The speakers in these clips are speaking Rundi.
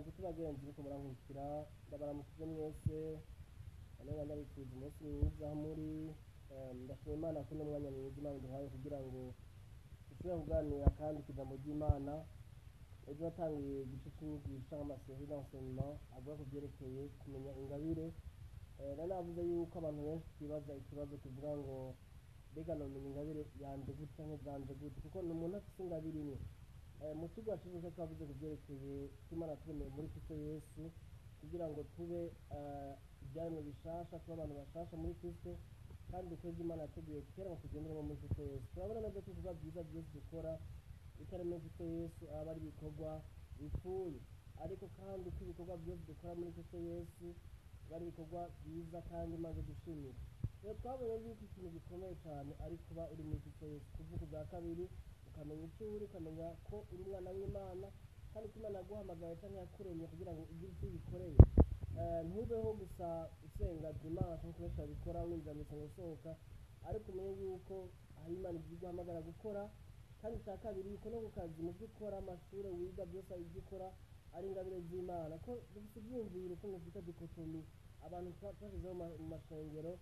Nshuti bagenzi muriko murankurikira, ndabaramukije mwese, none ndabifuriza umunsi mwiza aho muri. Ndashima Imana ko uno mwanya mwiza Imana iduhaye kugira ngo dushobore kuganira kandi ku ijambo ry'Imana. Ejo natanguye igice c'inyigisho canke ama série d'enseignement avuga ku vyerekeye kumenya ingabire. Nari navuze yuko abantu benshi twibaza ikibazo kivuga ngo: mbega nomenya ingabire yanje gute canke zanje gute? Kuko ni umuntu afise ingabire imwe. Mu cigwa c'ejo twavuze ku vyerekeye ko Imana yaturemeye muri Kristo Yesu kugira ngo tube ivyaremwe bishasha, tube abantu bashasha muri Kristo, kandi dukore ivyo Imana yateguye kera ngo tugenderemo muri Kristo Yesu. Turabona neza ko ibikorwa vyiza vyose dukora bitari muri Kristo Yesu aba ari ibikorwa bipfuye, ariko kandi ko ibikorwa vyose dukora muri Kristo Yesu biba ari ibikorwa vyiza kandi Imana idushimira. Rero twabonye yuko ikintu gikomeye cane ari kuba uri muri Kristo Yesu, kuvuka ubwa kabiri, ukamenya ico uri, ukamenya ko uri umwana w'Imana, kandi ko Imana yaguhamagaye canke yakuremye kugira ngo ugire ico uyikoreye. Ntubeho gusa usenga dimanche nkuko benshi babikora, winjira mw'isengero usohoka, ariko umenye yuko hari Imana ivyo iguhamagara gukora. Kandi ica kabiri, yuko no ku kazi, mu vyo ukora, amashure wiga, vyose ivyo ukora ari ingabire z'Imana. Ko dufise ivyiyumviro kumwe vyita dichotomie abantu twashizeho mu mashengero,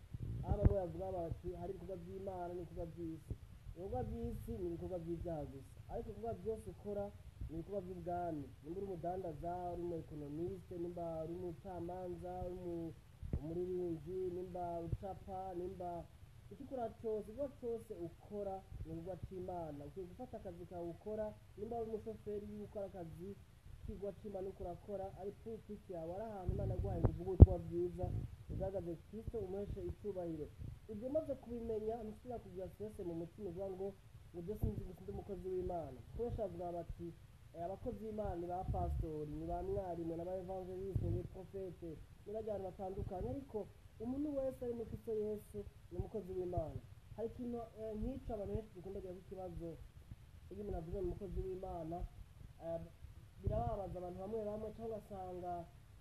aho bamwe bavuga bati hari ibikorwa vy'Imana n'ibikorwa vy'isi. Ibikorwa vy'isi ni ibikorwa vy'ivyaha gusa, ariko ibikorwa vyose ukora ni ibikorwa vy'ubwami. Nimba uri umudandaza, uri umu économiste, nimba uri umucamanza, uri umuririmbyi, nimba ucapa, nimba icyo ukora cose, igikorwa cose ukora ni igikorwa c'Imana. Ukwiye gufata akazi kawe ukora, nimba uri umushoferi, yuko ukora akazi k'igikorwa c'Imana, uriko urakora ari pulpit yawe, ari ahantu Imana yaguhaye ngo uvuge ubutumwa bwiza, ugaragaze Kristo, umuheshe icubahiro. Ibyo umaze kubimenya, ntusubira kugira stress mu mutima uvuga ngo je sinzi gusa ndi umukozi w'Imana. Kuko benshi bavuga bati abakozi b'Imana ni ba pastori, ni ba mwarimu, ni ba évangéliste, ni prophète, ni barya bantu batandukanye. Ariko umuntu wese ari muri Kristo Yesu ni umukozi w'Imana. Hari ikintu nk'ico abantu benshi dukunda kugira ikibazo. Iyo umuntu avuze ngo umukozi w'Imana, birababaza abantu bamwe bamwe, cyangwa ugasanga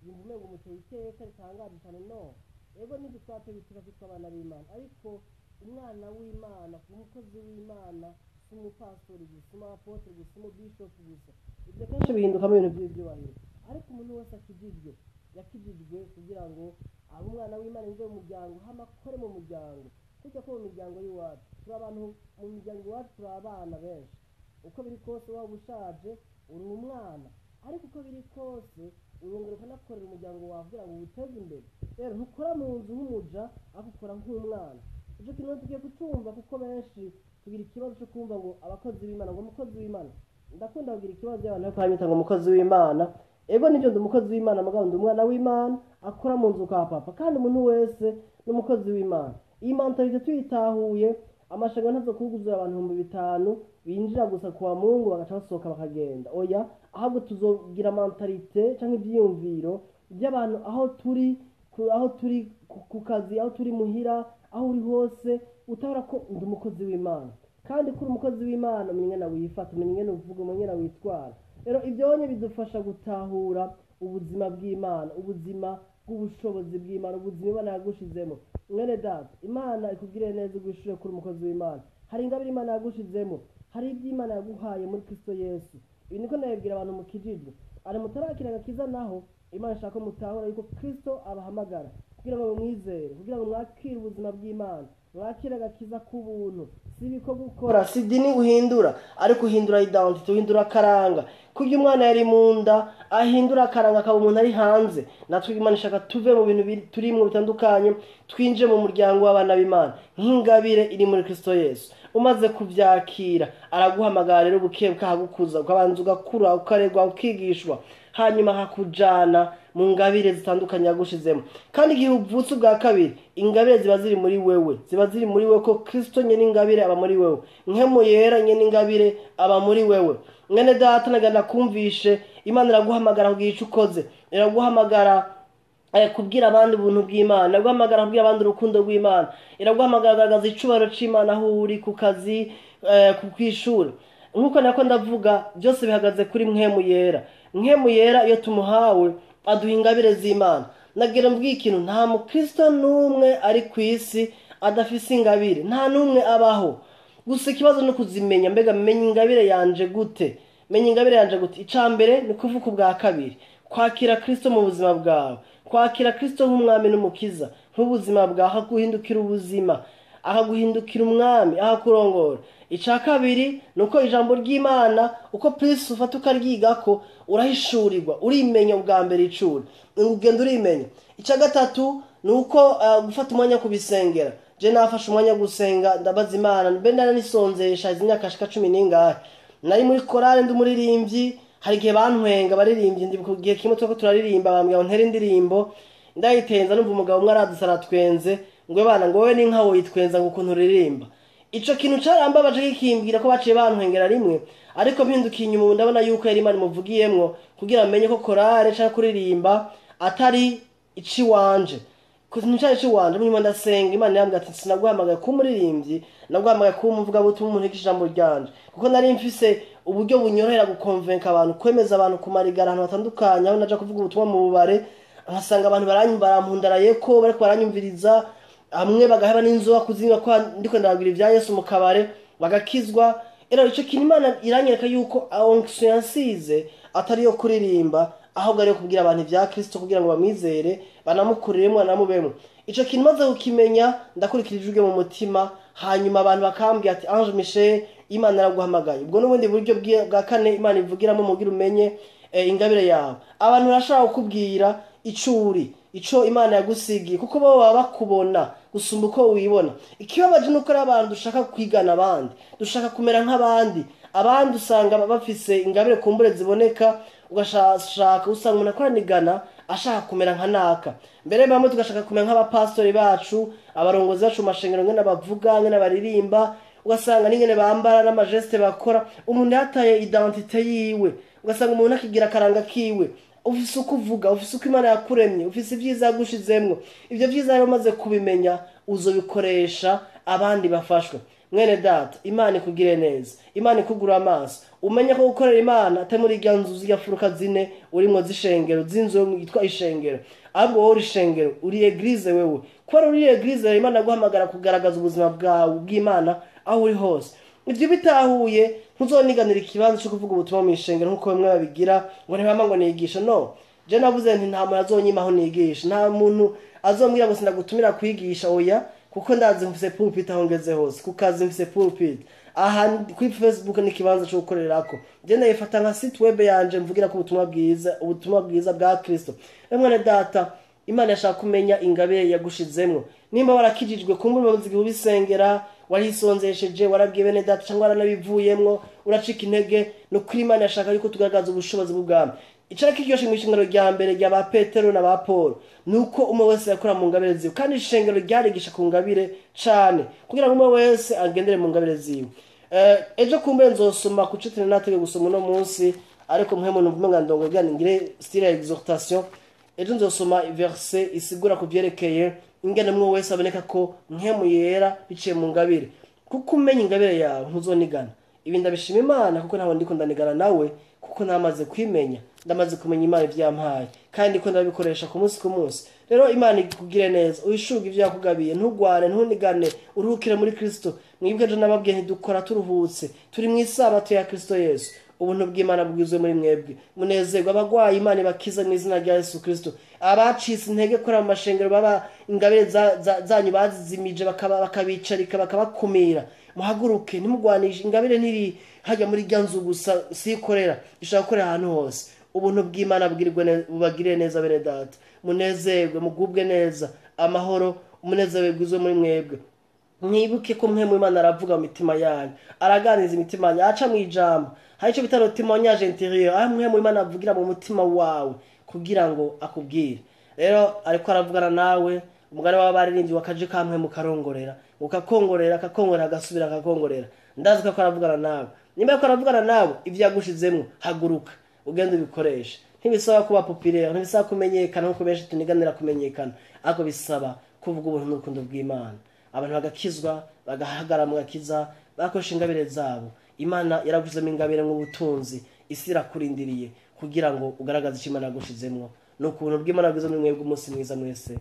yumva umengo umuteye iteka ritangaje cyane. No ego, nibyo, twateye iteka kwitwa abana b'Imana, ariko umwana w'Imana, umukozi w'Imana, si umupasitori gusa, umapôtre gusa, umubishopu gusa. Ibyo kenshi bihindukamo ibintu by'ibyubahiro, ariko umuntu wese akijijwe yakijijwe kugira ngo abe umwana w'Imana, yinjire mu muryango, hama akore mu muryango. Kujya ko mu miryango y'iwacu turi abantu, mu miryango iwacu turi abana benshi. Uko biri kose, waba ushaje, uri umwana, ariko uko biri kose urongera ukanakorera umuryango wawe kugira ngo uwuteze imbere. Rero ntukora mu nzu nk'umuja, ahubwo ukora nk'umwana. Icyo kintu tugiye kucumva, kuko benshi tugira ikibazo cyo kumva ngo abakozi b'Imana, ngo umukozi w'Imana. Ndakunda kugira ikibazo y'abantu bariko baranyita ngo umukozi w'Imana. Ego, nivyo, ndi umukozi w'Imana, mugabo ndi umwana w'Imana akora mu nzu kwa papa, kandi umuntu wese ni umukozi w'Imana. Iyi mentalité tuyitahuye, amashengero ntazo kuguzura abantu 5000 binjira gusa kuwa Mungu bagaca basohoka bakagenda. Oya, ahubwo tuzogira mentalité canke ivyiyumviro by'abantu aho turi aho turi ku kazi, aho turi muhira, aho uri hose, utabara ko ndi umukozi w'Imana. Kandi kuri umukozi w'Imana, umenya ingene wifata, umenya ingene uvuga, umenya ingene witwara. Rero ibyo bidufasha gutahura ubuzima bw'Imana, ubuzima bw'ubushobozi bw'Imana, ubuzima Imana yagushizemo. Mwene data, Imana ikugirire neza, ugushure kuri umukozi w'Imana. Hari ingabire Imana yagushizemo, hari ibyo Imana yaguhaye muri Kristo Yesu. Ibi niko nabibwira abantu mukijijwe. Ari mutarakira agakiza naho, Imana ishaka ko mutahura yuko Kristo abahamagara kugira ngo mumwizere, kugira ngo mwakire ubuzima bw'Imana, mwakire agakiza k'ubuntu. Si ibikorwa ukora, si idini uhindura, ariko uhindura identité, uhindura akaranga. Kurya umwana yari mu nda ahindura akaranga, akaba umuntu ari hanze, natwe Imana ishaka tuve mu bintu turimwo bitandukanye, twinjire mu muryango w'abana b'Imana nk'ingabire iri muri Kristo Yesu. Umaze kuvyakira, araguhamagara rero buke bukahagukuza, ukabanza ugakura, ukaregwa, ukigishwa, hanyuma akakujana mu ngabire zitandukanye yagushizemo. Kandi igihe uvutse ubwa kabiri, ingabire ziba ziri muri wewe, ziba ziri muri wewe, ko Kristo nyene ingabire aba muri wewe, Mpwemu Yera nyene ingabire aba muri wewe. Mwene data, naganda kumvishe, Imana iraguhamagara kugira ico ukoze, iraguhamagara kubwira abandi ubuntu bw'Imana, iraguhamagara kubwira abandi urukundo rw'Imana, iraguhamagara kugaragaza icubahiro c'Imana aho uri ku kazi, kw'ishuri. Nk'uko nako ndavuga, byose bihagaze kuri Mpwemu Yera. Mpwemu Yera iyo tumuhawe aduha ingabire z'Imana. Nagira mbwiye ikintu: nta mukristo n'umwe ari ku isi adafise ingabire, nta n'umwe abaho. Gusa ikibazo ni ukuzimenya. Mbega menya ingabire yanje gute? Menya ingabire yanje gute? Ica mbere ni kuvuka ubwa kabiri. Kwakira Kristo mu buzima bwawe, kwakira Kristo nk'umwami n'umukiza, nk'ubuzima bwawe, akaguhindukira ubuzima, akaguhindukira umwami, akakurongora. Ica kabiri ni uko ijambo ry'Imana uko plus ufata ukaryigako urahishurirwa, urimenya ubwa mbere icura, ugenda urimenya. Ica gatatu ni uko gufata umwanya wo kubisengera. Je nafashe umwanya wo gusenga, ndabaza Imana, mbe naranisonzesha izi myaka shika 10 n'ingahe. Nari muri korale ndi umuririmbyi, hari igihe bantwenga abaririmbyi, ndibuka igihe kimwe turiko turaririmba bambwira ngo ntere indirimbo, ndayitenza numva umugabo umwe aradutse aratwenze, ngo bana ngo wewe n'inka woyitwenza ngo ukuntu uririmba. Ico kintu carambabaje kikimbwira ko baciye bantwengera rimwe, ariko mpindukiye inyuma ubu ndabona yuko yari Imana imuvugiyemwo kugira amenye ko korale canke kuririmba atari iciwanje. Kuzintu ciwanje munyuma ndasenga Imana irambwira ati sinaguhamagaye kuba umuririmbyi, naguhamagaye kuba umuvugabutumwa, umuntu wigisha ijambo ryanje. Kuko nari mfise uburyo bunyorohera gukonvenka abantu, kwemeza abantu kumarigara ahantu hatandukanye, aho naja kuvuga ubutumwa mu bubare, nkasanga abantu barampundaraye ko bariko baranyumviriza, hamwe bagaheba n'inzoga kuzinywa ko ndiko ndababwira ivya Yesu mu kabare bagakizwa. Rero ico kintu Imana iranyereka yuko onction yansize atari yo kuririmba, ahubwo ari yo kubwira abantu ivya Kristo kugira ngo bamwizere, banamukuriremwo, banamubemwo. Ico kintu maze kukimenya, ndakurikira ijwi mu mutima, hanyuma abantu bakambwira ati Ange Michel, Imana iraguhamagaye. Ubwo n'ubundi buryo bwa kane Imana ivugiramo mugira umenye ingabire yawe. Abantu barashobora kukubwira ico uri, ico Imana yagusigiye, kuko bo baba bakubona gusumba uko wibona. Ikibabaje nuko ari abantu dushaka kwigana abandi, dushaka kumera nk'abandi. Abandi usanga bafise ingabire kumbure ziboneka, ugashaka usanga umuntu akoranigana ashaka kumera nka naka. Mbere bamwe tugashaka kumera nk'abapastori bacu, abarongozi bacu mu mashengero, ngene bavuga, ngene baririmba, ugasanga n'ingene bambara n'amageste bakora. Umuntu yataye identité yiwe, ugasanga umuntu akigira akaranga kiwe. Ufise uko uvuga, ufise uko Imana yakuremye, ufise ivyiza yagushizemwo. Ivyo vyiza rero umaze kubimenya uzobikoresha abandi bafashwe. Mwene data, Imana ikugire neza, Imana ikugura amaso, umenye ko gukorera Imana atari muri irya nzu z'irya furuka zine urimwo z'ishengero, z'inzu yitwa ishengero, ahubwo wowe uri ishengero, uri eglise wewe. Kubera uri eglise rero Imana iraguhamagara kugaragaza ubuzima bwawe bw'Imana aho uri hose. Ivyo bitahuye ntuzoniganira ikibanza cyo kuvuga ubutumwa mu ishengero nkuko bamwe babigira ngo ntibama ngo nigisha. No, je navuze nti nta muntu azonyima aho nigisha, nta muntu azombwira ngo sinagutumira kwigisha, oya, kuko ndazi mfise pulpit aho ngeze hose, ku kazi mfise pulpit, aha kuri Facebook ni ikibanza cyo gukorerako. Je ndayifata nka site web yanje mvugira ko ubutumwa bwiza, ubutumwa bwiza bwa Kristo. Mwene data, Imana yashaka kumenya ingabire yagushizemwo. Nimba warakijijwe kumbura umaze igihe ubisengera, warisonzesheje, warabwiye bene data cyangwa waranabivuyemwo, uracika intege, no kuri Imana yashaka yuko tugaragaza ubushobozi bw'ubwami. Icari kiryoshe mu ishengero rya mbere rya ba Petero na ba Paul nuko umwe wese yakora mu ngabire ziwe, kandi ishengero ryarigisha ku ngabire cane kugira ngo umwe wese agendere mu ngabire ziwe. Ejo kumbe nzosoma ku cyo natege gusoma uno munsi, ariko mwe muntu mvuga ndongo bwa ngire style ya exhortation. Ejo nzosoma verset isigura ku vyerekeye ingene umwe wese aboneka ko nkemu yera biciye mu ngabire. Kuko umenya ingabire yawe ntuzonigana. Ibi ndabishima Imana kuko ntawe ndiko ndanigana nawe, kuko namaze kwimenya, ndamaze kumenya Imana ivyampaye, kandi ndiko ndabikoresha ku munsi ku munsi. Rero Imana ikugire neza, uhishuge ivyo yakugabiye, ntugwane, ntunigane, uruhukire muri Kristo. Mwibwe ejo nababwiye ntidukora turuhutse, turi mu isabato ya Kristo Yesu. Ubuntu bw'Imana bwizwe muri mwebwe, munezerwe. Abagwayi Imana ibakiza mu izina rya Yesu Kristo. Abacitse intege kora mu mashengero baba ingabire zanyu bazizimije, bakabicarika, bakabakumira, muhaguruke, ntimugwanishe. Ingabire ntiri hajya muri rya nzu gusa, sikorera, ishobora gukorera ahantu hose. Ubuntu bw'Imana bubagirire neza bene data, munezerwe, mugubwe neza, amahoro, umunezero bwizwe muri mwebwe. Mwibuke ko mwe mu Imana aravuga mu mitima yanyu, araganiriza imitima yanyu, aca mu ijambo. Hari ico bita le témoignage intérieur, aho mwe mu Imana avugira mu mutima wawe kugira ngo akubwire. Rero ariko aravugana nawe, umugani w'abaririmbyi wakaje kamwe mukarongorera, ukakongorera, akakongorera, agasubira akakongorera. Ndazi ko aravugana nawe. Nimba ariko aravugana nawe, ivyo yagushizemwo, haguruka ugende ubikoreshe. Ntibisaba kuba populaire, ntibisaba kumenyekana nkuko benshi tuniganira kumenyekana, ariko bisaba kuvuga ubuntu n'urukundo bw'Imana. Abantu bagakizwa, bagahagarara mu gakiza, bakoresha ingabire zabo. Imana yaragushizemo ingabire nk'ubutunzi, isi irakurindiriye kugira ngo ugaragaze icyo Imana yagushizemwo. Ni ukuntu bw'Imana bwiza muri mwebwe. Umunsi mwiza mwese.